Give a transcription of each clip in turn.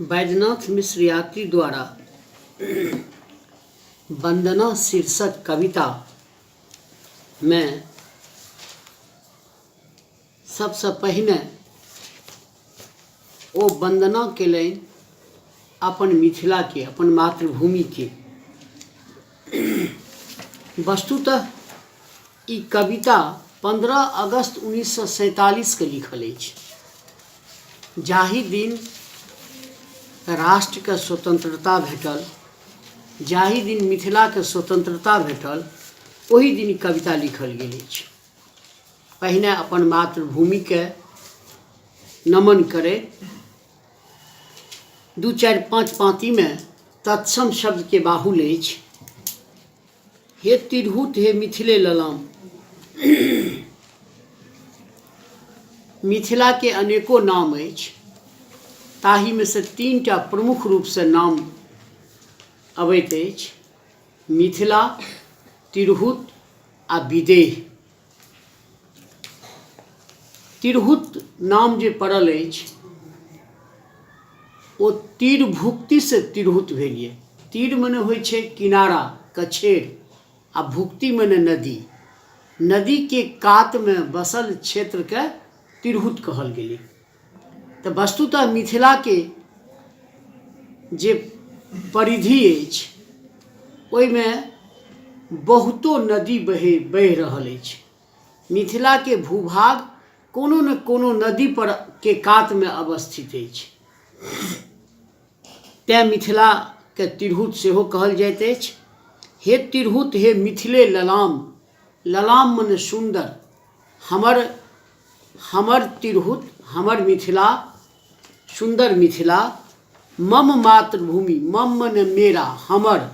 बैद्यनाथ मिश्र यात्री द्वारा वन्दना शीर्षक कवितामे सबसँ पहिने ओ वन्दना कयलनि अपन मिथिलाके, अपन मातृभूमिके। वस्तुतः ई कविता 15 अगस्त 1947के लिखल अछि, जाहि दिन राष्ट्रके स्वतन्त्रता भेटल, जाहि दिन मिथिलाके स्वतन्त्रता भेटल, ओहि दिन ई कविता लिखल गेल अछि। पहिने अपन मातृभूमिके नमन करैत दू चारि पाँच पाँतीमे तत्सम शब्दके बाहुल अछि। हे तिरहुत हे मिथिले ललाम। मिथिलाके अनेको नाम अछि, ताहिमे से तीनटा प्रमुख रूपसँ नाम अबैत अछि, मिथिला, तिरहुत आ विदेह। तिरहुत नाम जे पड़ल अछि ओ तीरभुक्तिसँ तिरहुत भेल यए। तीर मने होइ छै किनारा, कछेर, आ भुक्ति मने नदी। नदीके कातमे बसल क्षेत्रके तिरहुत कहल गेलै। तऽ वस्तुतः मिथिलाके जे परिधि अछि ओहिमे बहुतो नदी बहि बहि रहल अछि। मिथिलाके भूभाग कोनो ने कोनो नदीपर के कातमे अवस्थित अछि, तेँ मिथिलाके तिरहुत सेहो कहल जाइत अछि। हे तिरहुत हे मिथिले ललाम, ललाम मने सुन्दर, हमर हमर तिरहुत हमर मिथिला सुन्दर मिथिला, मम मातृभूमि, मम मने मेरा, हमर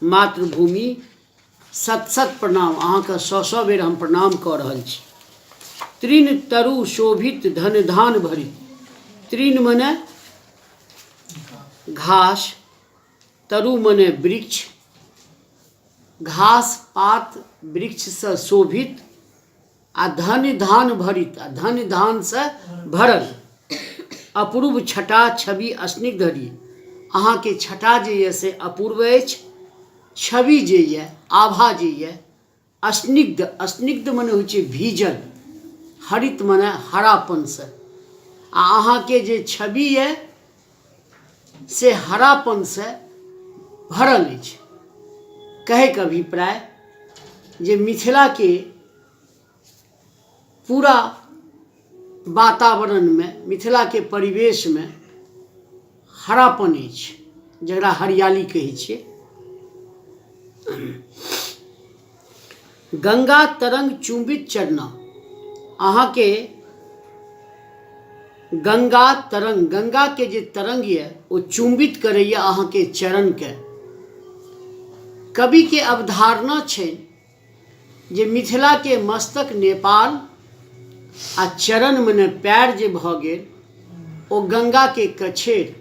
मातृभूमि, सत सत प्रणाम, अहाँके सौ सौ बेर हम प्रणाम कऽ रहल छी। तृण तरु शोभित धन धान भरित, तृण मने घास, तरु मने वृक्ष, घास पात वृक्षसँ शोभित आ धन धान भरित, आ धन धानसँ भरल, अपूर्व छटा छवि स्निग्ध हरि, अहाँके छटा जे यऽ से अपूर्व अछि, छवि जे यऽ, आभा जे यऽ, स्निग्ध, स्निग्ध मने होइ छै भीजल, हरित मने हरापनसँ, आ अहाँके जे छवि यऽ से हरापनसँ भरल अछि। कहैके अभिप्राय जे मिथिलाके पूरा वातावरणमे, मिथिलाके परिवेशमे हरापन अछि, जकरा हरियाली कहै छियै। गंगा तरंग चुंबित चरणा, अहाँके गंगा तरंग, गंगाके जे तरंग यऽ ओ चुंबित करैए अहाँके चरणके। कविके अवधारणा छै जे मिथिलाके मस्तक नेपाल आ चरण मने पैर जे भऽ गेल ओ गंगाके कछेर।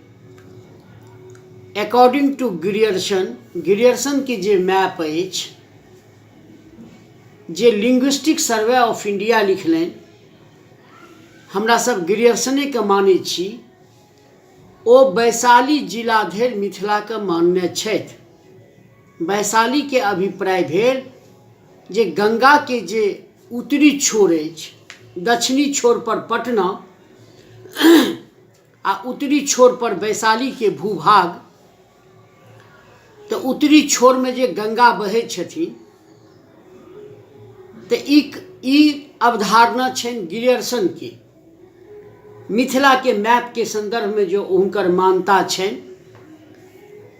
अकॉर्डिंग टू ग्रियर्सन, ग्रियर्सनके जे मैप अछि, जे लिंग्विस्टिक सर्वे ऑफ इंडिया लिखलनि, हमरा सब ग्रियर्सनेके मानै छी, ओ वैशाली जिला धरि मिथिलाके मानने छथि। वैशालीके अभिप्राय भेल जे गंगाके जे उत्तरी छोर अछि, दक्षिणी छोर पर पटना आ उत्तरी छोर पर वैशालीके भूभाग, तऽ उत्तरी छोरमे जे गंगा बहै छथिन तऽ ई अवधारणा छनि ग्रियर्सनके। मिथिलाके मैपके सन्दर्भमे जो हुनकर मान्यता छनि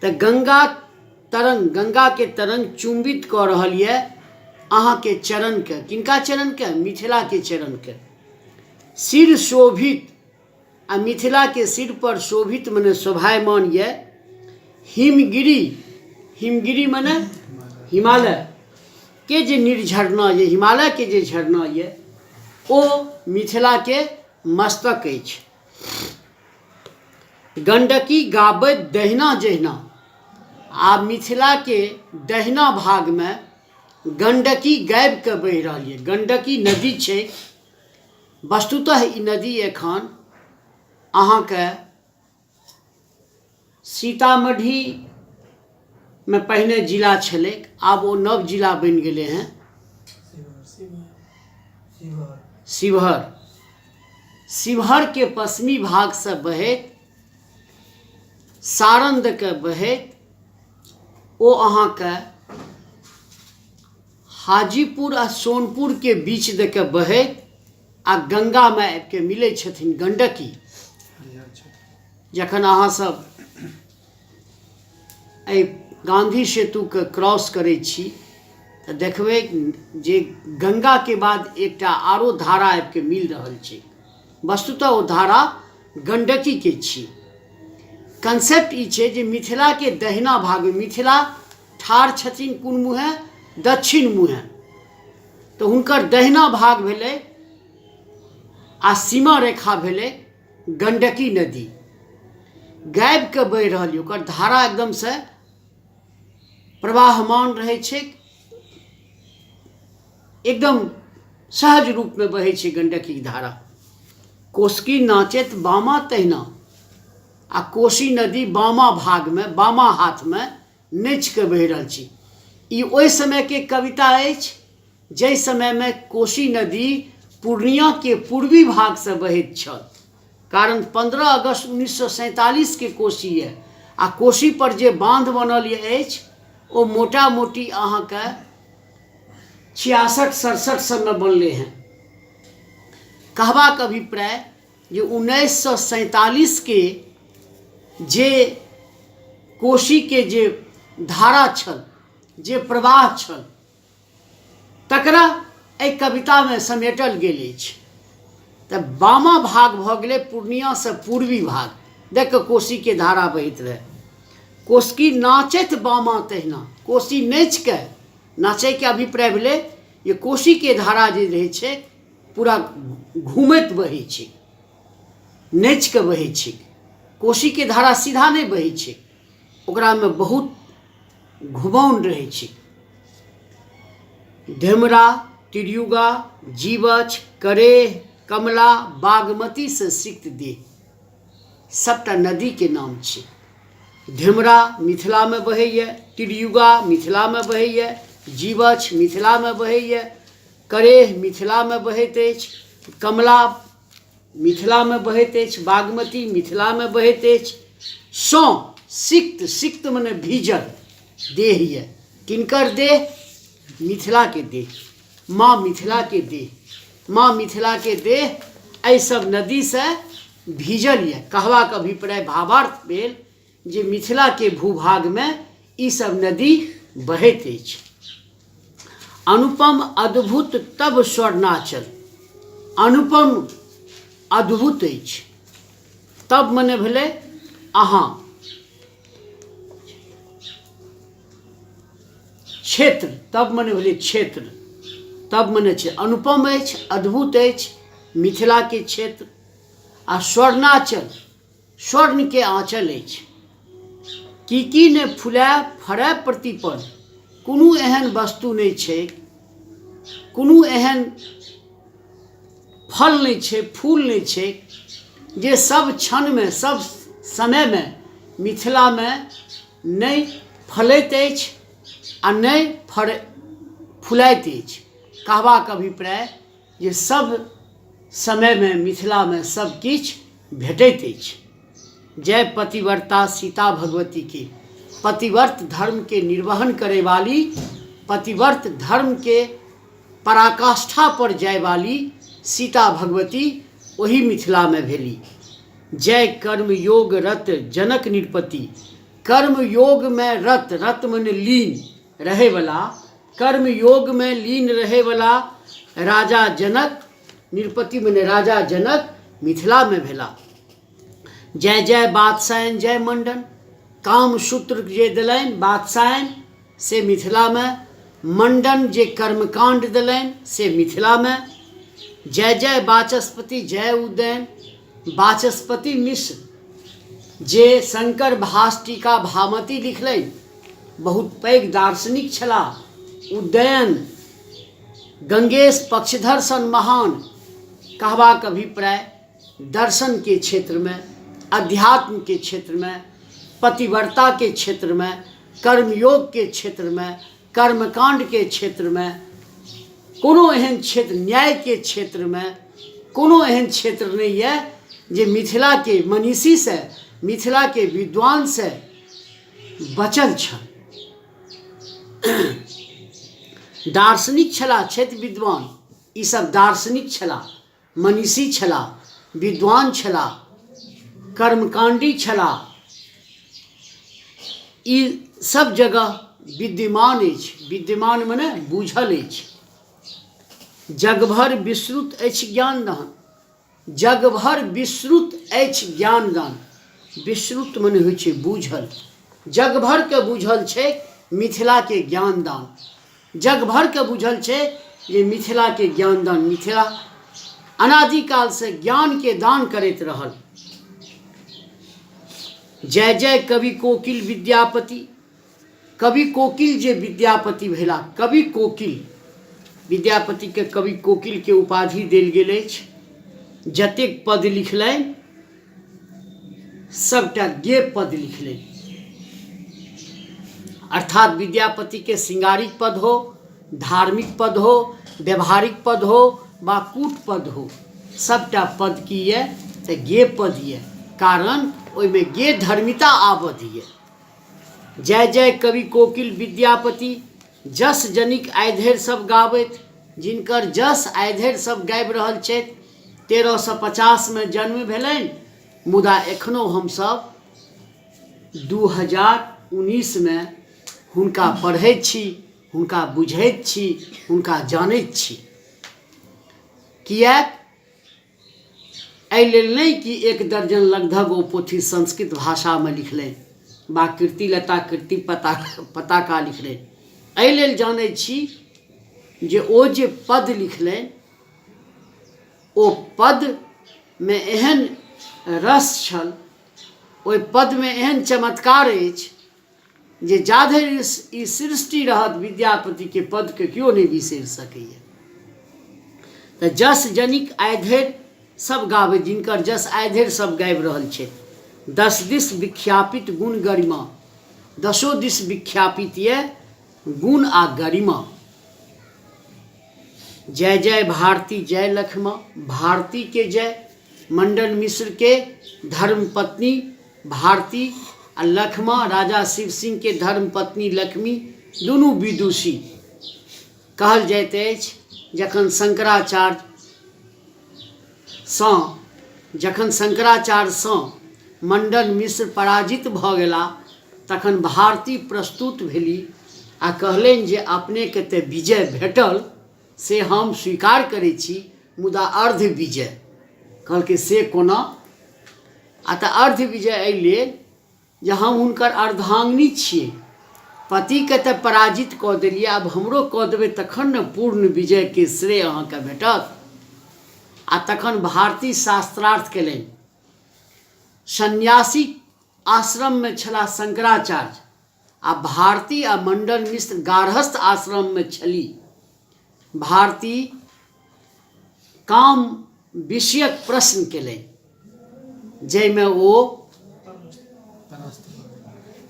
तऽ गंगा तरंग, गंगाके तरंग चुम्बित कऽ रहल यऽ अहाँके चरणके। किनका चरणके? मिथिलाके चरणके। सिर शोभित, आ मिथिलाके सिर पर शोभित मने शोभायमान यऽ हिमगिरी, हिमगिरी मने हिमालय के जे निर्झरना यऽ, हिमालयके जे झरना यऽ ओ मिथिलाके मस्तक अछि। गण्डकी गाबैत दहिना जहिना, आ मिथिलाके दहिना भागमे गण्डकी गाबिके बहि रहल यऽ। गण्डकी नदी छै, वस्तुतः ई नदी एखन अहाँके सीतामढ़ी मे पहिने जिला छलैक, आब ओ नव जिला बनि गेलै हेँ शिवहर। शिवहरके पश्चिमी भागसँ बहैत सारण दऽ कऽ बहैत ओ अहाँके हाजीपुर आ सोनपुरके बीच दऽ कऽ बहैत आ गङ्गामे आबिके मिलै छथिन गण्डकी। जखन अहाँसभ एहि गाँधी सेतुके क्रॉस करै छी तऽ देखबै जे गङ्गाके बाद एकटा आरो धारा आबिके मिल रहल छै। वस्तुतः ओ धारा गण्डकीके छी। कंसेप्ट ई छै जे मिथिलाके दहिना भागमे मिथिला ठाढ़ छथिन कोन मुँहे? दक्षिण मुँहे। तऽ हुनकर दहिना भाग भेलै आ सीमा रेखा भेलै गण्डकी नदी। गाबिके बहि रहल यऽ, ओकर धारा एकदमसँ प्रवाहमान रहै छै, एकदम सहज रूपमे बहै छै गण्डकीके धारा। कोशकी नाचैत बामा तहिना, आ कोशी नदी बामा भागमे बामा हाथमे नाचिके बहि रहल छी। ई ओहि समयके कविता अछि जाहि समयमे कोशी नदी पूर्णियाके पूर्वी भागसँ बहैत छल, कारण 15 अगस्त 1947के कोशी यऽ आ कोशी पर जे बाँध बनल अछि ओ मोटा मोटी अहाँके 66 67 सबमे बनलै हँ। कहबाक अभिप्राय जे 1947के जे कोशीके जे धारा छल, जे प्रवाह छल, तकरा एहि कवितामे समेटल गेल अछि। तऽ बामा भाग भऽ गेलै पूर्णियासँ पूर्वी भाग देख कऽ कोशीके धारा बहैत रहै। कोशी नाचैत बामा तहिना, कोशी नाचि कऽ, नाचैके अभिप्राय भेलै जे कोशीके धारा जे रहै छै पूरा घूमैत बहै छै, नाचि कऽ बहै छै। कोशीके धारा सीधा नहि बहै छै, ओकरामे बहुत घुमाउन रहै छै। धेमरा, त्रियुगा, जीवछ, करेह, कमला, बागमतीसँ सिक्त देह, सभटा नदीके नाम छै। धेमरा मिथिलामे बहैए, त्रियुगा मिथिलामे बहैए, जीवछ मिथिलामे बहैए, करेह मिथिलामे बहैत अछि, कमला मिथिलामे बहैत अछि, बागमती मिथिलामे बहैत अछि। सँ सिक्त, सिक्त मने भीजल देह यऽ। किनकर देह? मिथिलाके देह, माँ मिथिलाके देह। माँ मिथिलाके देह एहि सब नदीसँ भीजल यऽ। कहबाक अभिप्राय भावार्थ भेल जे मिथिलाके भूभागमे ई सब नदी बहैत अछि। अनुपम अद्भुत तब स्वर्णाचल, अनुपम अद्भुत अछि, तब मने भेलै अहाँ क्षेत्र, तब मने भेलै क्षेत्र, तब मने छै अनुपम अछि, अद्भुत अछि मिथिलाके क्षेत्र। आ स्वर्णाचल स्वर्णके आँचल अछि। की की ने फुलाय फड़य प्रतिपल, कोनो एहन वस्तु नहि छै, कोनो एहन फल नहि छै, फूल नहि छै जे सब क्षणमे सब समयमे मिथिलामे नहि फलैत अछि आ नहि फड़ै फुलाइत अछि। कहबाक अभिप्राय जे सब समयमे मिथिलामे सब किछु भेटैत अछि। जय पतिव्रता सीता भगवतीके, पतिव्रत धर्मके निर्वहन करैवाली, पतिव्रत धर्मके पराकाष्ठा पर जायवाली सीता भगवती ओही मिथिलामे भेली। जय कर्म योग रत जनक नृपति, कर्म योगमे रत, रत मने लीन रहैवला, कर्म योगमे लीन रहैवला राजा जनक नृपति मने राजा जनक मिथिलामे भेला। जय जय बादशायन जय मंडन, कामसूत्र जे देलनि बादशायन से मिथिलामे, मंडन जे कर्मकाण्ड देलनि से मिथिलामे। जय जय वाचस्पति जय उदयन, वाचस्पति मिश्र जे शंकर भास टीका भामती लिखलनि बहुत पैघ दार्शनिक छलाह। उदयन गंगेश पक्षधर सन महान, कहबाक अभिप्राय दर्शनके क्षेत्रमे, अध्यात्मके क्षेत्रमे पतिव्रताके क्षेत्रमे, कर्मयोगके क्षेत्रमे, कर्मकाण्डके क्षेत्रमे, कोनो एहन क्षेत्र, न्यायके क्षेत्रमे कोनो एहन क्षेत्र नहि यऽ जे मिथिलाके मनीषीसँ, मिथिलाके विद्वानसँ बचल छल। दार्शनिक छलाह छथि विद्वान, ईसभ दार्शनिक छलाह, मनीषी छलाह, विद्वान छलाह, कर्मकाण्डी छलाह। ई सब जगह विद्यमान अछि। विद्यमान मने बूझल अछि। जगभर विश्रुत अछि ज्ञानदान। जगभर विश्रुत अछि ज्ञानदान। विश्रुत मने होइ छै बूझल। जगभरके बूझल छै मिथिलाके ज्ञानदान। जगभरके बूझल छै जे मिथिलाके ज्ञानदान, मिथिला अनादिकालसँ ज्ञानके दान करैत रहल। जय जय कवि कोकिल विद्यापति। कवि कोकिल जे विद्यापति भेला, कवि कोकिल, विद्यापतिके कवि कोकिलके उपाधि देल गेल अछि। जतेक पद लिखलनि सबटा गे पद लिखलनि, अर्थात विद्यापतिके श्रृंगारिक पद हो, धार्मिक पद हो, व्यवहारिक पद हो वा कूट पद हो, सबटा पद की यऽ तऽ गे पद यऽ, कारण ओहिमे गे धर्मिता आबद्ध यऽ। जय जय कवि कोकिल विद्यापति जस जनिक आइ धरि सब गाबैत, जिनकर जस आइ धरि सब गाबि रहल छथि। 1350मे जन्म भेलनि, मुदा एखनो हमसभ 2019मे हुनका पढ़ैत छी, हुनका बुझैत छी, हुनका जानैत छी। किएक? एहि लेल नहि कि एक दर्जन लगधग ओ पोथी संस्कृत भाषामे लिखलनि वा कीर्तिलता कीर्ति पताका लिखलनि, एहि लेल जानै छी जे ओ जे पद लिखलनि ओ पदमे एहन रस छल, ओहि पदमे एहन चमत्कार अछि जे जाधरि ई सृष्टि रहत विद्यापतिके पदके केओ नहि बिसरि सकैए। तऽ जस जनिक आइ धरि सब गाबै, जिनकर जस आइ धरि सब गाबि रहल छथि। दस दिस विख्यापित गुण गरिमा, दसो दिस विख्यापित यऽ गुण आ गरिमा। जय जय भारती जय लक्ष्मा, भारती के जय, मंडन मिश्र के धर्मपत्नी भारती आ लक्ष्मा राजा शिव सिंह के धर्मपत्नी लक्ष्मी दुनू विदुषी कहल जाइत अछि। जखन शंकराचार्यसँ मंडन मिश्र पराजित भऽ गेला तखन भारती प्रस्तुत भेली आ कहलनि जे अपनेके तऽ विजय भेटल से हम स्वीकार करै छी, मुदा अर्ध विजय। कहलकै से कोना? आ तऽ अर्ध विजय एहि लेल जे हम हुनकर अर्धांगिनी छियै, पतिके तऽ पराजित कऽ देलियै, आब हमरो कऽ देबै तखन ने पूर्ण विजयके श्रेय अहाँके भेटत। आ तखन भारती शास्त्रार्थ केलनि। सन्यासी आश्रममे छलाह शंकराचार्य आ भारती आ मंडन मिश्र गार्हस्थ आश्रममे छली। भारती काम विषयक प्रश्न केलनि जाहिमे ओ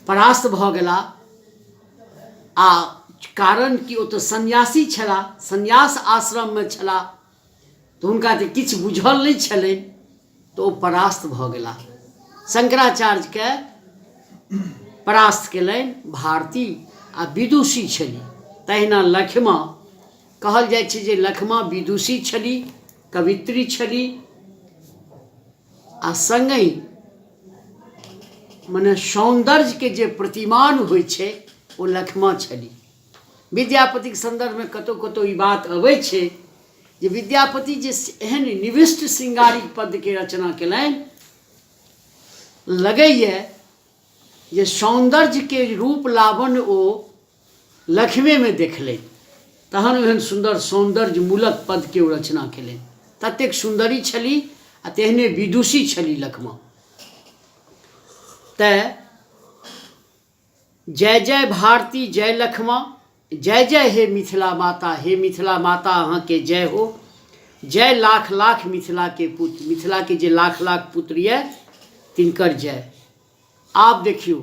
परास्त भऽ गेला, आ कारण कि ओ तऽ सन्यासी छलाह, सन्यास आश्रममे छलाह, तऽ हुनका तऽ किछु बुझल नहि छलनि, तऽ ओ परास्त भऽ गेला। शंकराचार्यके परास्त केलनि भारती आ विदुषी छली। तहिना लखिमा, कहल जाइ छै जे लखिमा विदुषी छली, कवित्री छली आ सङ्गहि मने सौन्दर्यके जे प्रतिमान होइ छै ओ लखिमा छली। विद्यापतिक सन्दर्भमे कतहु कतहु ई बात अबै छै जे विद्यापति जे एहन निविष्ट श्रृंगारिक पद्यके रचना केलनि, लगैए जे सौन्दर्यके रूप लावण्य ओ लक्ष्मीमे देखलनि, तहन ओहन सुन्दर सौन्दर्यमूलक पदके ओ रचना केलनि। ततेक सुन्दरी छली आ तेहने विदुषी छली लक्ष्मा। तैँ जय जय भारती जय लक्ष्मा, जय जय हे मिथिला माता, हे मिथिला माता अहाँके जय हो, जय लाख लाख मिथिलाके पुत्र, मिथिलाके जे लाख लाख पुत्र यऽ तिनकर जय। आब देखियौ,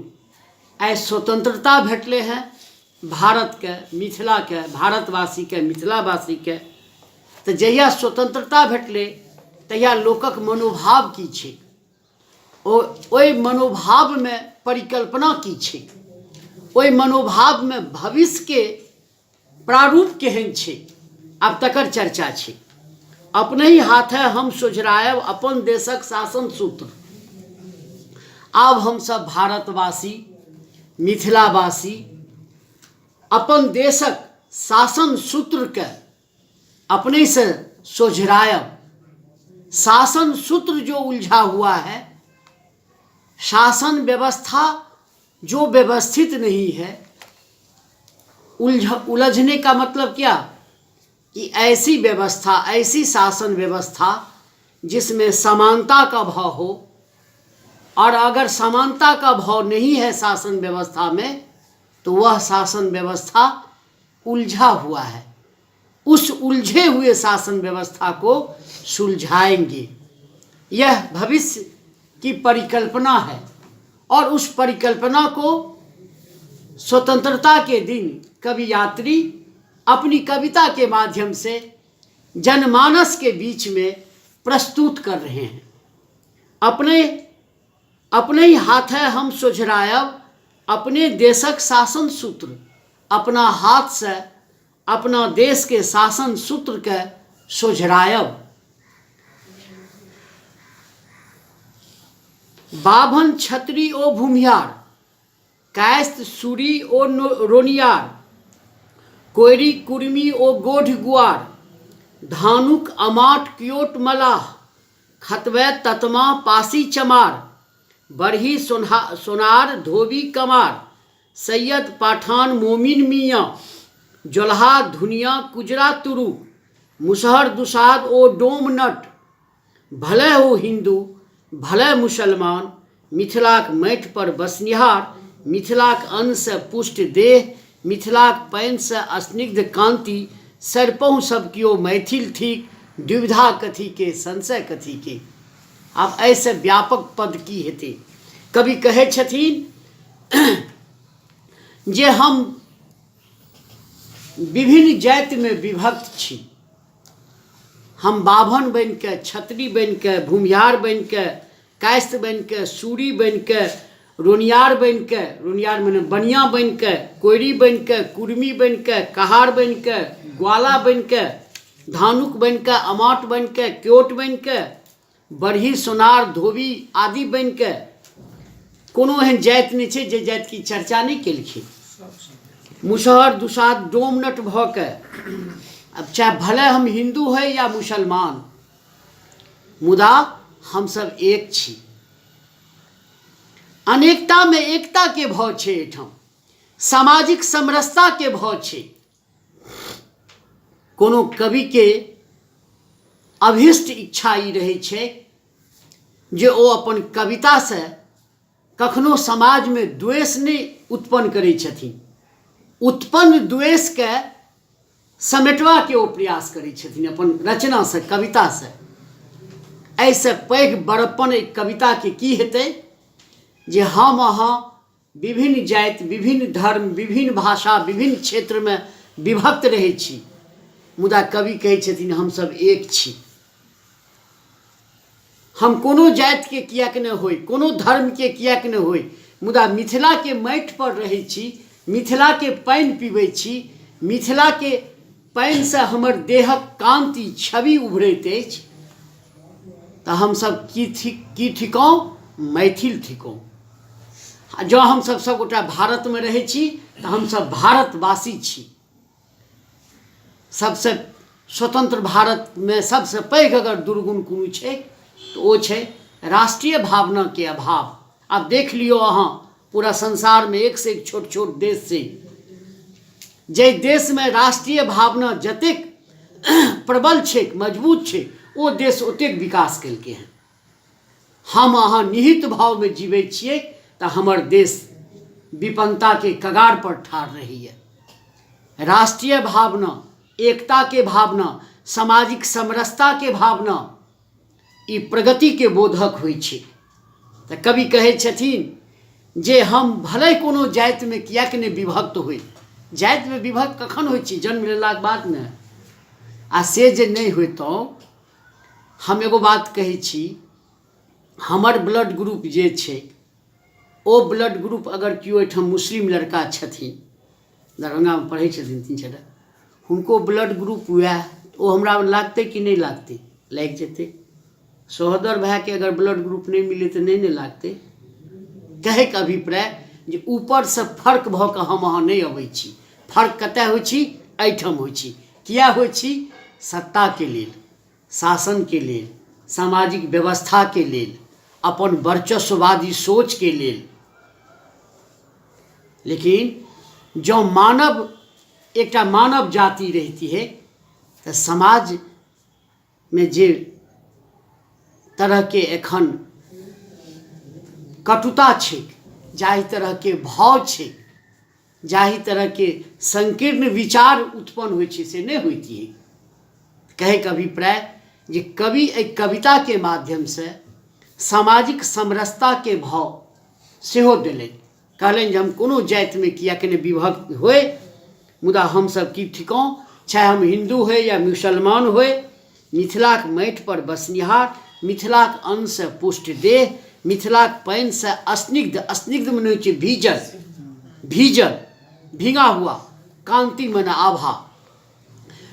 आइ स्वतंत्रता भेटलै हेँ भारतके, मिथिलाके, भारतवासीके, मिथिलावासीके। तऽ जहिया स्वतंत्रता भेटलै तहिया लोकक मनोभाव की छै, ओ ओहि मनोभावमे परिकल्पना की छै, ओहि मनोभावमे भविष्यके प्रारूप केहन छै, आब तकर चर्चा छै। अपनहि हाथे हम सोझरायब अपन देशक शासन सूत्र। आब हमसभ भारतवासी, मिथिलावासी अपन देशक शासन सूत्रके अपनेसँ सोझरायब। शासन सूत्र जो उलझा हुआ है, शासन व्यवस्था जो व्यवस्थित नहीं है, उलझने का मतलब क्या कि ऐसी व्यवस्था, ऐसी शासन व्यवस्था जिसमें समानता का भाव हो, और अगर समानता का भाव नहीं है शासन व्यवस्था में तो वह शासन व्यवस्था उलझा हुआ है। उस उलझे हुए शासन व्यवस्था को सुलझाएंगे, यह भविष्य की परिकल्पना है। और उस परिकल्पना को स्वतंत्रता के दिन कवि यात्री अपनी कविता के माध्यम से जनमानस के बीच में प्रस्तुत कर रहे हैं। अपने अपने ही हाथ है हम सोझरायब अपने देशक शासन सूत्र। अपना हाथ से अपना देश के शासन सूत्र के सोझरायब। बाभन छत्री ओ भूमिहार, कायस्थ सूरी ओ रोनियार, कोयरी कुर्मी ओ गोढ़ गुआर, धानुक अमाट क्योट मलाह, खतबे ततमा पासी चमार, बरही सोनार धोबी कमार, सैयद पाठान मोमिन मियाँ, जोलहा धुनिया कुजरा तुरु, मुसहर दुसाद ओ डोम नट, भले हो हिन्दू भले मुसलमान, मिथिलाक माटि पर बसनिहार, मिथिलाक अन्नसँ पुष्ट देह, मिथिलाक पानिसँ स्निग्ध कान्ति, सरिपहुँ सब केओ मैथिल थिक, दुविधा कथीके संशय कथीके। आब एहिसँ व्यापक पद की हेतै। कवि कहै छथिन जे हम विभिन्न जातिमे विभक्त छी, हम बाभन बनिके, क्षत्री बनिके, भूमिहार बनिके, कायस्थ बनिके, सूरी बनिके, रोनियार बनिके, रोनियार मने बनिया बनिके, कोयरी बनिके, कुर्मी बनिके, कहार बनिके, ग्वाला बनिके, धानुक बनिके, अमाट बनिके, क्योट बनिके, बरही सोनार धोबी आदि बनिके, कोनो एहन जाति नहि छै जे जातिके चर्चा नहि केलखिन। मुसहर दुसाध डोमनट भऽ के अब चाहे भले हम हिन्दू होइ या मुसलमान, मुदा हमसब एक छी। अनेकतामे एकताके भाव छै, एहिठाम सामाजिक समरसताके भाव छै। कोनो कविके अभीष्ट इच्छा ई रहै छै जे ओ अपन कवितासँ कखनो समाजमे द्वेष नहि उत्पन्न करै छथिन, उत्पन्न द्वेषके समेटबाके ओ प्रयास करै छथिन अपन रचनासँ, कवितासँ। एहिसँ पैघ बड़प्पन एहि कविताके की हेतै जे हम अहाँ विभिन्न जाति, विभिन्न धर्म, विभिन्न भाषा, विभिन्न क्षेत्रमे विभक्त रहै छी, मुदा कवि कहै छथिन हमसभ एक छी। हम कोनो जातिके किएक नहि होइ, कोनो धर्मके किएक नहि होइ, मुदा मिथिलाके माटिपर रहै छी, मिथिलाके पानि पीबै छी, मिथिलाके पानिसँ हमर देहक कान्ति छवि उभरैत अछि, तऽ हमसभ की थिक, की थिकहुँ? मैथिल थिकहुँ। आ जँ हमसभ सभगोटा भारतमे रहै छी तऽ हमसभ भारतवासी छी। सबसँ स्वतंत्र भारतमे सबसँ पैघ अगर दुर्गुण कोनो छै तऽ ओ छै राष्ट्रीय भावनाके अभाव। आब देख लियौ अहाँ, पूरा संसारमे एकसँ एक छोट छोट देश छै, जाहि देशमे राष्ट्रीय भावना जतेक प्रबल छै, मजबूत छै, ओ देश ओतेक विकास केलकै हँ। हम अहाँ निहित भावमे जीबै छियै तऽ हमर देश विपन्नताके कगारपर ठाढ़ रहैए। राष्ट्रीय भावना, एकताके भावना, सामाजिक समरसताके भावना ई प्रगतिके बोधक होइ छै। तऽ कवि कहै छथिन जे हम भले कोनो जातिमे किएक नहि विभक्त होइ। जातिमे विभक्त कखन होइ छी? जन्म लेलाके बाद ने। आ से जे नहि होइतहुँ, हम एगो बात कहै छी, हमर ब्लड ग्रुप जे छै ओ ब्लड ग्रुप अगर केओ एहिठाम मुस्लिम लड़का छथिन, दरभंगामे पढ़ै छथिन 3-4 टा, हुनको ब्लड ग्रुप वएह, ओ हमरा लागतै कि नहि लागतै? लागि जेतै। सहोदर भायके अगर ब्लड ग्रुप नहि मिलै तऽ नहि ने लागतै। कहैके अभिप्राय जे ऊपरसँ फर्क भऽ कऽ हम अहाँ नहि अबै छी। फर्क कतय होइ छी? एहिठाम होइ छी। किए होइ छी? सत्ताके लेल, शासनके लेल, सामाजिक व्यवस्थाके लेल, अपन वर्चस्ववादी सोचके लेल। लेकिन जँ मानव एकटा मानव जाति रहितियै तऽ समाजमे जे तरहके एखन कटुता छैक, जाहि तरहके भाव छैक, जाहि तरहके संकीर्ण विचार उत्पन्न होइ छै, से नहि होइतियै। कहैके अभिप्राय जे कवि एहि कविताके माध्यमसँ सामाजिक समरसताके भाव सेहो देलनि। कहलनि जे हम कोनो जातिमे किएक नहि विभक्त होइ, मुदा हमसभ की थिकहुँ, चाहे हम हिन्दू होइ या मुसलमान होइ, मिथिलाक माटिपर बसनिहार, मिथिलाक अन्नसँ पुष्ट देह, मिथिलाक पानिसँ स्निग्ध, स्निग्ध मने होइ छै भीजल, भीजल, भींगा हुआ, कान्ति मने आभा।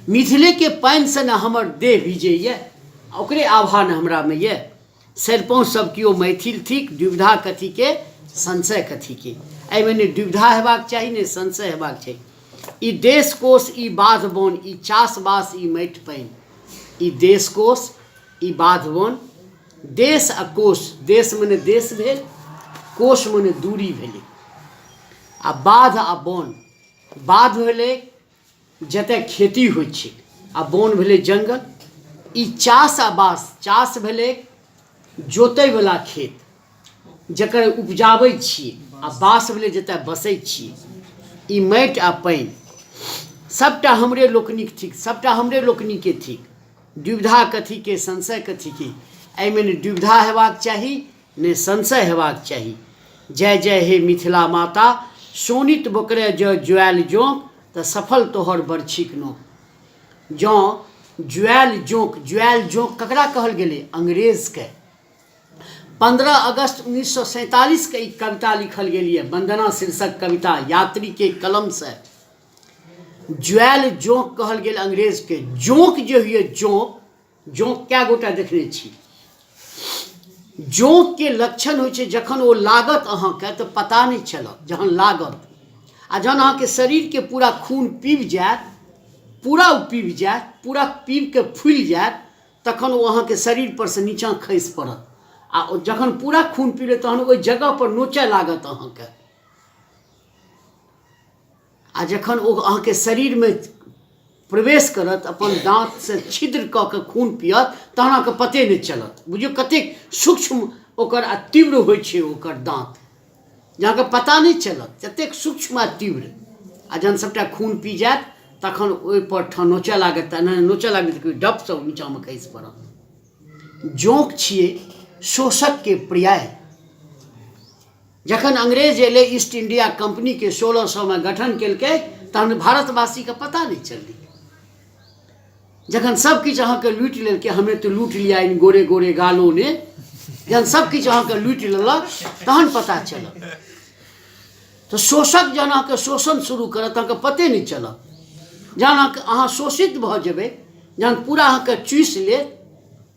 मिथिलेके पानिसँ ने हमर देह भीजैए, ओकरे आभा ने हमरामे यऽ। सरिपहुँ सब केओ मैथिल थिक, दुविधा कथीके संशय कथीके। एहिमे ने दुविधा हेबाक चाही ने संशय हेबाक चाही। ई देश कोश ई बाध बन, ई चास बास ई माटि पानि। ई देश कोश ई बाध बन, देश आ कोश, देश मने देश भेल, कोश मने दूरी भेलै, आ बाध आ बन, बाध भेलै जतय खेती होइ छै आ बन भेलै जङ्गल। ई चास आ बास, चास भेलै जोतैवला खेत जकर उपजाबै छी, आ बास भेलै जतय बसै छी। ई माटि आ पानि सभटा हमरे लोकनिक थिक, सभटा हमरे लोकनिके थिक। दुविधा कथीके संशय कथीके, एहिमे ने दुविधा हेबाक चाही ने संशय हेबाक चाही। जय जय हे मिथिला माता, शोणित बोकरे जँ जुआयल जोंक तऽ सफल तोहर बरछीक नोक। जँ जुआयल जोंक, जुआयल जोंक ककरा कहल गेलै? अंग्रेजके। 15 अगस्त 1947 के ई कविता लिखल गेल यऽ, वन्दना शीर्षक कविता यात्रीके कलमसँ। जुआयल जोंक कहल गेल अंग्रेजके। जोंक जे होइए जोंक, जोंक कए गोटा देखने छी? जोंकके लक्षण होइ छै जखन ओ लागत अहाँके तऽ पता नहि चलत जहन लागत, आ जहन अहाँके शरीरके पूरा खून पीब जायत, पूरा ओ पीब जायत, पूरा पीबके फुलि जायत, तखन ओ अहाँके शरीर पर से नीचाँ खसि पड़त, आ ओ जखन पूरा खून पी लेत तहन ओहि जगह पर नोचय लागत अहाँके, आ जखन ओ अहाँके शरीरमे प्रवेश करत, अपन दाँतसँ छिद्र कऽ कऽ खून पियत, तहन अहाँके पते नहि चलत। बुझियौ कतेक सूक्ष्म ओकर आ तीव्र होइ छै ओकर दाँत, जे अहाँके पता नहि चलत, जतेक सूक्ष्म आ तीव्र। आ जहन सभटा खून पी जायत तखन ओहिपर ठाँ नोचऽ लागत, तऽ एना नोचऽ लागत कि डपसँ ओ नीचाँमे खसि पड़त। जोंक छियै शोषकके पर्याय। जखन अंग्रेज एलै, ईस्ट इंडिया कंपनीके 1600मे गठन केलकै, तहन भारतवासीके पता नहि चललै। जखन सब किछु अहाँके लूटि लेलकै, हमें तो लूट लिया इन गोरे गोरे गालों ने, जहन सब किछु अहाँके लूटि लेलक तहन पता चलल। तऽ शोषक जहन अहाँके शोषण शुरू करत अहाँके पते नहि चलत। जहन अहाँ शोषित भऽ जेबै, जहन पूरा अहाँके चूसि लेत,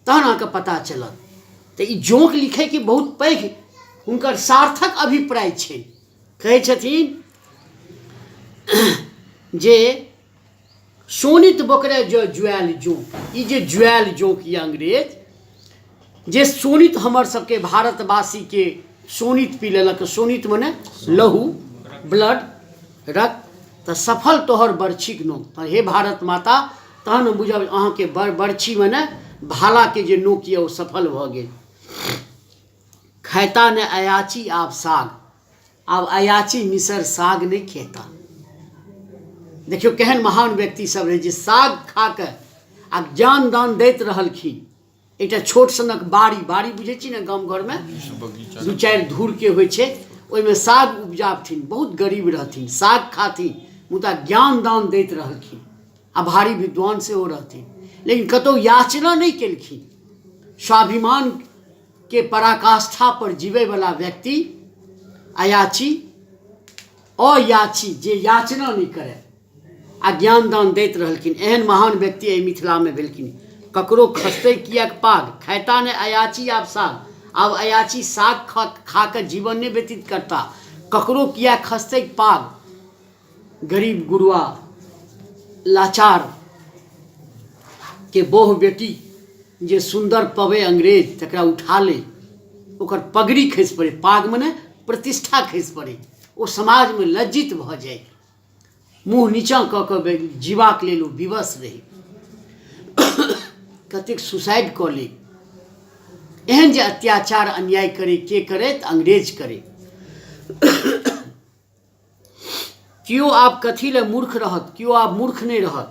तहन अहाँके पता चलत। तऽ ई जोंक लिखैके बहुत पैघ हुनकर सार्थक अभिप्राय छै। कहै छथिन जे शोणित बोकरे जो जुआयल जोंक, ई जे जुआयल जोंक यऽ अंग्रेज, जे शोणित हमर सबके भारतवासीके शोणित पी लेलक, शोणित मने लहू, ब्लड, रक्त, तऽ सफल तोहर बरछीक नोक। तऽ हे भारत माता, तहन हम बुझब अहाँके बरछी मने भालाके जे नोक यऽ ओ सफल भऽ गेल। खैता ने अयाची आब साग, आब अयाची मिसर साग नहि खेता। देखियौ केहन महान व्यक्ति सब रहै जे साग खा कऽ आ ज्ञान दान दैत रहलखिन। एकटा छोट सनक बाड़ी, बाड़ी बुझै छी ने, गाम घरमे 2-4 धूरके होइ छै, ओहिमे साग उपजाबथिन। बहुत गरीब रहथिन, साग खाथिन, मुदा ज्ञान दान दैत रहलखिन आ भारी विद्वान सेहो रहथिन, लेकिन कतहु याचना नहि केलखिन। स्वाभिमानके पराकाष्ठा पर जीवैवला व्यक्ति अयाची, अयाची, जे याचना नहि करय आ ज्ञान दान दैत रहलखिन, एहन महान व्यक्ति एहि मिथिलामे भेलखिन। ककरो खसतै किएक पाग, खैता नहि अयाची आब साग। आब अयाची साग खा खा कऽ जीवन नहि व्यतीत करता। ककरो किएक खसतै पाग, गरीब गुरुआ लाचार के बोह बेटी जे सुन्दर पबै अंग्रेज तकरा उठा ले, ओकर पगड़ी खसि पड़ै, पाग मने प्रतिष्ठा खसि पड़ै, ओ समाजमे लज्जित भऽ जाय, मुँह नीचाँ कऽ कऽ जीबाक लेल ओ विवश रहै, कतेक सुसाइड कऽ ली। एहन जे अत्याचार अन्याय करै, के करै? तऽ अंग्रेज करै। केओ आब कथी लए मूर्ख रहत, केओ आब मूर्ख नहि रहत।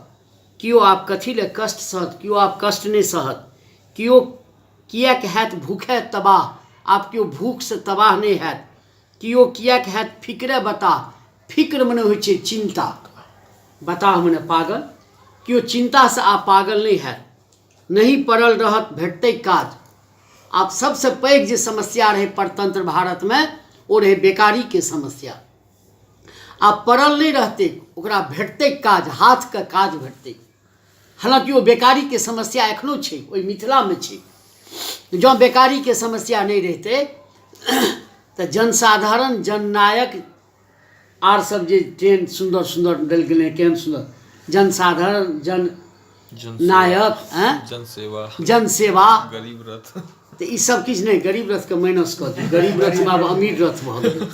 केओ आब कथी लए कष्ट सहत, केओ आब कष्ट नहि सहत। केओ किएक हैत भूखे तबाह, आब केओ भूखसँ तबाह नहि हैत। केओ किएक हैत फिकरे बताह, फिक्र मने होइ छै चिन्ता, बताह मने पागल, केओ चिन्तासँ आब पागल नहि हैत। नहि पड़ल रहत भेटतै काज। आब सबसँ पैघ जे समस्या रहै परतंत्र भारतमे ओ रहै बेकारीके समस्या। आब पड़ल नहि रहतै, ओकरा भेटतै काज, हाथके काज भेटतै। हालाँकि ओ बेकारीके समस्या एखनो छै, ओहि मिथिलामे छै। जँ बेकारीके समस्या नहि रहितै तऽ जनसाधारण जननायक आर सब जे ट्रेन सुन्दर सुन्दर देल गेलै, केहन सुन्दर जनसाधारण जन नायक, जनसेवा, जनसेवा, गरीब रथ, तऽ ई सब किछु नहि। गरीब रथके माइनस कऽ दियौ, गरीब रथमे आब अमीर रथ भऽ गेलै।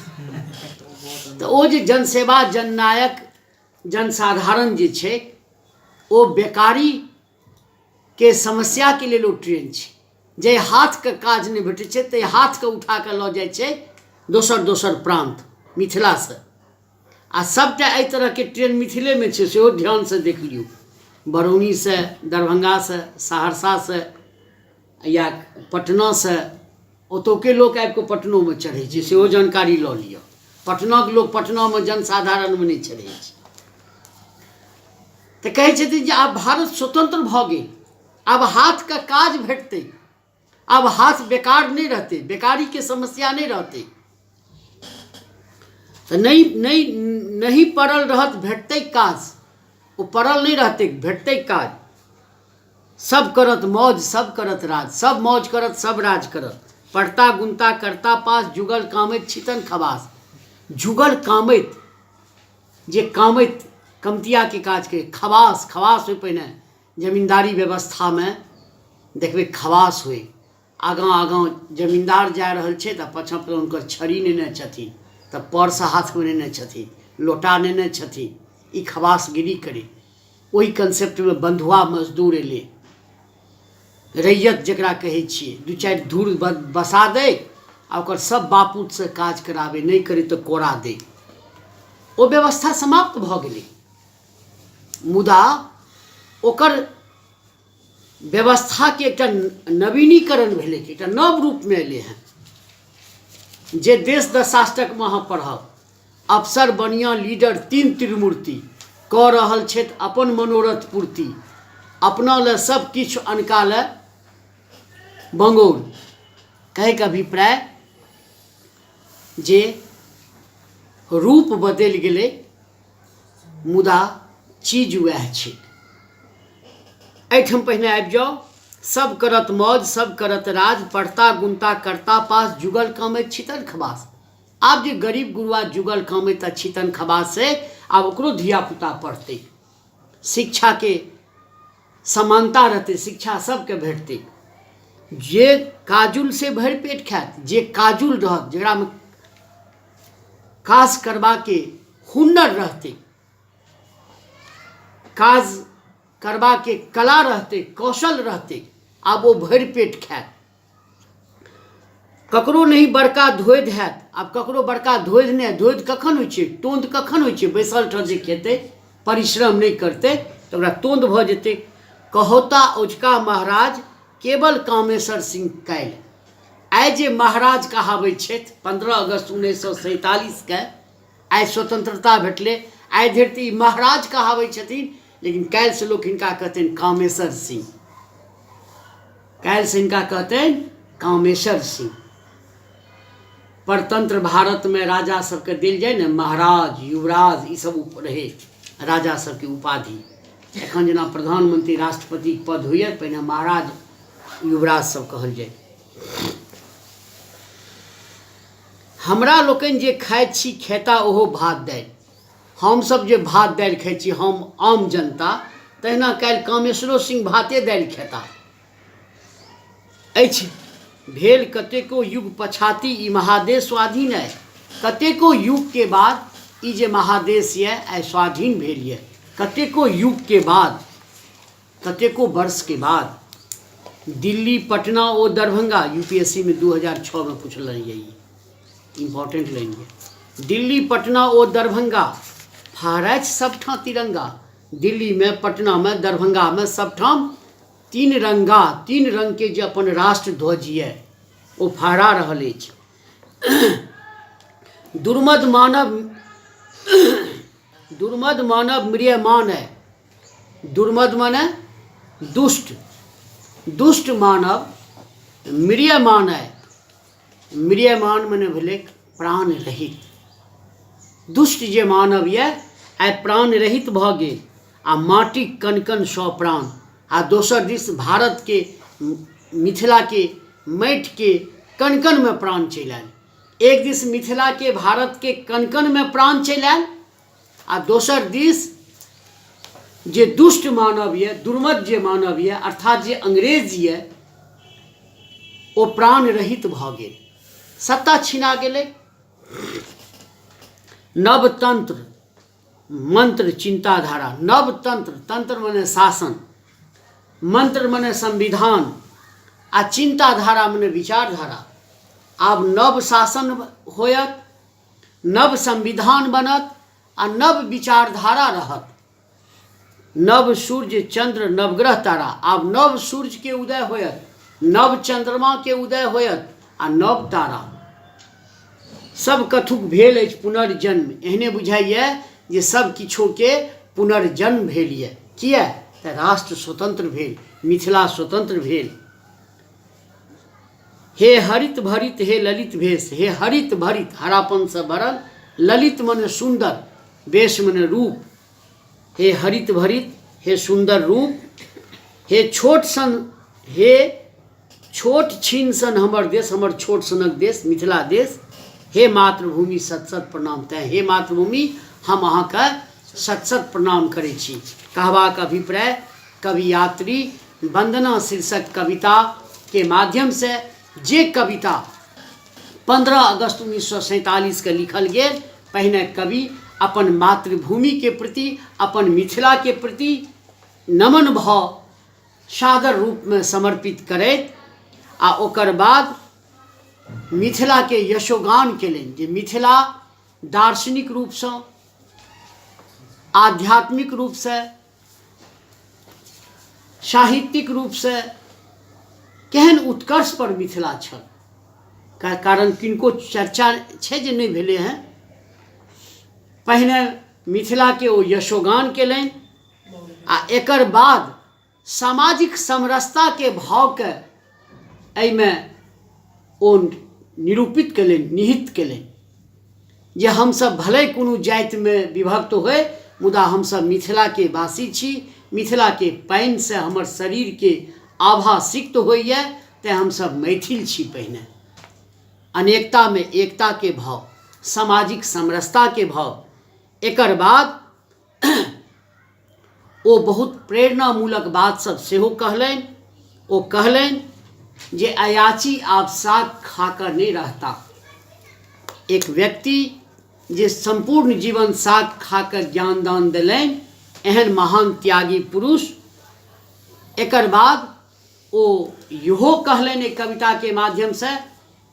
तऽ ओ जे जनसेवा जननायक जनसाधारण जे छै ओ बेकारीके समस्याके लेल ओ ट्रेन छै। जाहि हाथके काज नहि भेटै छै ताहि हाथके उठा कऽ लऽ जाइ छै दोसर दोसर प्रान्त मिथिलासँ। आ सभटा एहि तरहके ट्रेन मिथिलेमे छै, सेहो ध्यानसँ देख लियौ। बरौनीसँ, दरभंगासँ, सहरसासँ या पटनासँ ओतौके लोक आबि कऽ पटनोमे चढ़ै छै, सेहो जानकारी लऽ लिअ। पटनाके लोक पटनामे जनसाधारणमे नहि चढ़ै छै। तऽ कहै छथिन जे आब भारत स्वतन्त्र भऽ गेल, आब हाथके काज भेटतै, आब हाथ बेकार नहि रहतै, बेकारीके समस्या नहि रहतै। तऽ नहि नहि नहि पड़ल रहत भेटतै काज, ओ पड़ल नहि रहतै, भेटतै काज। सब करत मौज सब करत राज, सब मौज करत सब राज करत। पढ़ता गुनता करता पास, जुगल कामैत छितन खबास। जुगल कामैत, जे कामैत कमतियाके काज करै, खबास, खबास होइ पहिने जमीन्दारी व्यवस्थामे देखबै खबास होइ, आगाँ आगाँ जमीन्दार जा रहल छै तऽ पाछाँ पाछाँ हुनकर छड़ी नेने छथिन, तऽ पर्स हाथमे नेने छथिन, लोटा नेने छथिन, ई खबासगिरी करै। ओहि कंसेप्टमे बन्धुआ मजदूर एलै, रैयत जकरा कहै छियै, दू चारि धूर बसा दै आ ओकर सब बापूतसँ काज कराबै, नहि करै तऽ कोड़ा दै। ओ व्यवस्था समाप्त भऽ गेलै, मुदा ओकर व्यवस्थाके एकटा नवीनीकरण भेलै, एकटा नव रूपमे एलै हँ, जे देश दशाष्टकमे अहाँ पढ़ब। अफसर बनिया लीडर तीन त्रिमूर्ति कऽ रहल छथि अपन मनोरथ पूर्ति, अपना लए सब किछु अनका लए बंगौर। कहैके अभिप्राय जे रूप बदलि गेलै मुदा चीज वएह छै। एहिठाम पहिने आबि जाउ। सब करत मौज सब करत राज, पढ़ता गुनता करता पास, जुगल कामैत छितन खबास। आब जे गरीब गुरुआ जुगल कामैत आ छितन खबास छै, आब ओकरो धियापुता पढ़तै, शिक्षाके समानता रहतै, शिक्षा सबके भेटतै। जे काजुल से भरि पेट खायत, जे काजुल रहत, जकरामे काज करबाके हुनर रहतै, काज करबाके कला रहतै, कौशल रहतै, आब ओ भरि पेट खायत। ककरो नहि बड़का धोधि हैत, आब ककरो बड़का धोधि नहि। धोधि कखन होइ छै, तोंद कखन होइ छै? बैसल ठह जे खेतै, परिश्रम नहि करतै तऽ ओकरा तोंद भऽ जेतै। कहौता औझका महाराज केवल कामेश्वर सिंह काल्हि। आइ जे महाराज कहाबै छथि, 15 अगस्त 1947के आइ स्वतंत्रता भेटलै, आइ धरि तऽ ई महाराज कहाबै छथिन, लेकिन काल्हिसँ लोक हिनका कहतनि कामेश्वर सिंह, काल्हिसँ हिनका कहतनि कामेश्वर सिंह। परतंत्र भारतमे राजा सबके देल जाय ने महाराज, युवराज, ई सब रहै राजा सबके उपाधि। एखन जेना प्रधानमंत्री राष्ट्रपतिके पद होइए, पहिने महाराज युवराज सब कहल जाय। हमरा लोकनि जे खाइत छी खेता ओहो भात दालि, हमसब जे भात दालि खाइ छी हम आम जनता, तहिना काल्हि कामेश्वरो सिंह भाते दालि खेता अछि। भेल कतेको युग पछाति ई महादेश स्वाधीन अइ, कतेको युगके बाद ई जे महादेश यऽ आइ स्वाधीन भेल यऽ, कतेको युगके बाद, कतेको वर्षके बाद। दिल्ली, पटना ओ Darbhanga, U P S C मे 2006 मे पुछलनि यऽ, ई इम्पोर्टेंट लाइन यऽ। दिल्ली, पटना ओ दरभंगा, फहराइत सबठाँ तिरंगा। दिल्लीमे, पटनामे, दरभंगामे सबठाम तीन रंगा, तीन रंगके जे अपन राष्ट्र ध्वज यऽ ओ फहरा रहल अछि। दुर्मद मानव, दुर्मद मानव म्रियमान अइ। दुर्मद माने दुष्ट, दुष्ट मानव म्रियमान अइ। म्रियमान माने भेलै प्राण रहित। दुष्ट जे मानव यऽ आइ प्राण रहित भऽ गेल आ माटिक कण कण सँ प्राण। आ दोसर दिस भारतके, मिथिलाके माटिके कण कणमे प्राण चलि आयल। एक दिस मिथिलाके, भारतके कण कणमे प्राण चलि आयल आ दोसर दिस जे दुष्ट मानव यऽ, दुर्मत जे मानव यऽ, अर्थात जे अंग्रेज यऽ, ओ प्राण रहित भऽ गेल, सत्ता छिना गेलै। नवतंत्र मंत्र चिंताधारा, नवतंत्र, तंत्र मने शासन, मंत्र मने संविधान आ चिंताधारा मने विचारधारा। आब नव शासन होयत, नव संविधान बनत आ नव विचारधारा रहत। नव सूर्य चंद्र नवग्रह तारा, आब नव सूर्य के उदय होयत, नव चंद्रमा के उदय होयत आ नव तारा। सब कथुक भेल अछि पुनर्जन्म, एहने बुझाइए जे सब किछो के पुनर्जन्म भेल यऽ। किए तऽ राष्ट्र स्वतंत्र भेल, मिथिला स्वतंत्र भेल। हे हरित भरित हे ललित भेष, हे हरित भरित हरापनसँ भरल, ललित मने सुन्दर, वेश मने रूप, हे हरित भरित हे सुन्दर रूप, हे छोट सन, हे छोट छीन सन हमर देश, हमर छोट सनक देश मिथिला देश, हे मातृभूमि सत सत प्रणाम। तैँ हे मातृभूमि हम अहाँके सत सत प्रणाम करै छी। कहबाक अभिप्राय कवि यात्री वन्दना शीर्षक कविता के माध्यम से जे कविता 15 अगस्त 1947 के लिखल गेल, पहिने कवि अपन मातृभूमि के प्रति, अपन मिथिला के प्रति नमन भाव सादर रूप में समर्पित करैत आ ओकर बाद मिथिला के यशोगान केलनि जे मिथिला दार्शनिक रूपसँ, आध्यात्मिक रूपसँ, साहित्यिक रूपसँ केहन उत्कर्ष पर मिथिला छल। कारण किनको चर्चा छै जे नहि भेलै हँ। पहिने मिथिलाके ओ यशोगान केलनि आ एकर बाद सामाजिक समरसताके भावके एहिमे ओ निरूपित केलनि, निहित केलनि जे हमसभ भले कोनो जातिमे विभक्त होइ, मुदा हमसभ मिथिलाके वासी छी, मिथिलाके पानिसँ हमर शरीरके आभा सिक्त होइए, तेँ हमसभ मैथिल छी। पहिने अनेकतामे एकताके भाव, सामाजिक समरसताके भाव। एकर बाद ओ बहुत प्रेरणामूलक बात सब सेहो कहलनि। ओ कहलनि जे अयाची आब साग खा कऽ नहि रहता। एक व्यक्ति जे सम्पूर्ण जीवन साग खा कऽ ज्ञानदान देलनि, एहन महान त्यागी पुरुष। एकर बाद ओ इहो कहलनि एहि कविताके माध्यमसँ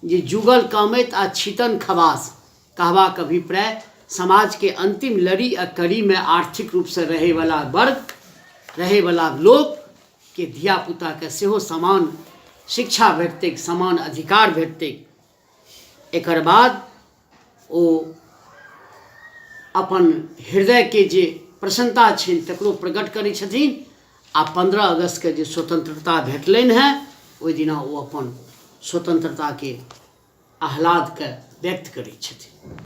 जे जुगल कामैत आ छितन खबास, कहबाक अभिप्राय समाजके अन्तिम लड़ी आ कड़ीमे आर्थिक रूपसँ रहैवला वर्ग, रहैवला लोकके धियापुताके सेहो समान शिक्षा भेटतैक, समान अधिकार भेटतैक। एकर बाद ओ अपन हृदयके जे प्रसन्नता छनि तकरो प्रकट करै छथिन आ 15 अगस्तके जे स्वतंत्रता भेटलनि हेँ ओहि दिना ओ अपन स्वतंत्रताके आह्लादके व्यक्त करै छथिन।